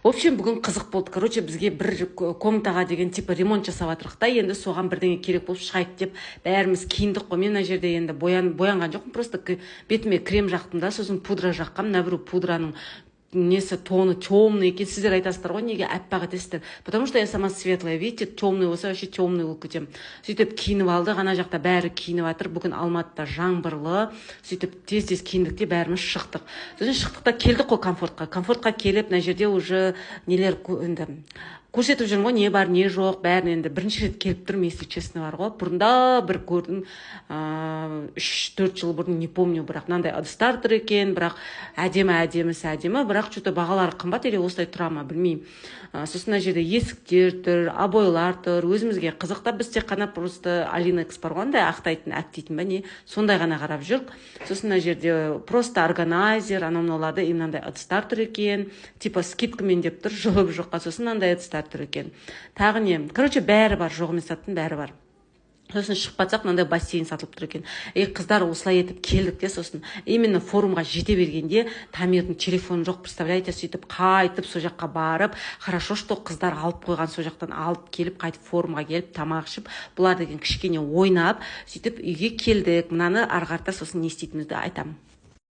В общем, бүгін қызық болды. Короче, бізге бір комнатаға деген типа ремонт жасап жатырық та, енді соған бірдеңе керек болып, шығайық деп бәріміз киіндік қой. Мен мына жерде енді боянған жоқпын, просто бетіме крем жақтым да, сосын пудра жаққанмын. Мына біреу пудраның несі, тоны темный екен. Сіздер айтасыздар ғой, неге аппақ етесіздер? Потому что я сама светлая, видите, темный болса, вообще темный болып кетемін. Сөйтіп киініп алдық, ана жақта бәрі киініп жатыр. Бүгін Алматыда жаңбырлы. Сөйтіп тез тез киіндік те, бәріміз шықтық. Сосын шықтық та, келдік қой Комфортқа. Комфортқа келіп, мына жерде уже нелер, енді көрсетіп жүрмін ғой, не бар, не жоқ, бәрін. Енді бірінші рет келіп тұрмын, если честно, бар ғой. Бұрында бір көрдім, 3-4 жыл бұрын, не помню. Бірақ мынандай ыдыстар тұр екен, бірақ әдемі, әдемісі әдемі, бірақ че то бағалары қымбат или осылай тұра ма, білмеймін. Сосын мына жерде есіктер тұр, обойлар тұр. Өзімізге қызық та, біз тек қана просто Алинекс бар ғой, андай ақтайтын, әктейтін ба, не, сондай ғана қарап жүрік. Сосын мына жерде просто органайзер, анау мынауларды и мынандай ыдыстар тұр екен, типа скидкамен деп тұр, жұлып жоққа. Сосын мынандай ыдыстар тұр екен. Тағы не, короче, бәрі бар, жоқ емес заттың бәрі бар. Сосын шығып батсақ, мынандай бассейн сатылып тұр екен. Ей, қыздар, осылай етіп келдік те, сосын именно форумға жете бергенде Тамирдің телефоны жоқ, представляете? Сөйтіп қайтып сол жаққа барып, хорошо, что қыздар алып қойған, сол жақтан алып келіп, қайтып форумға келіп, тамақ ішіп, бұлар деген кішкене ойнап, сөйтіп үйге келдік. Мынаны ары қарата сосын не істейтінімізді айтамын.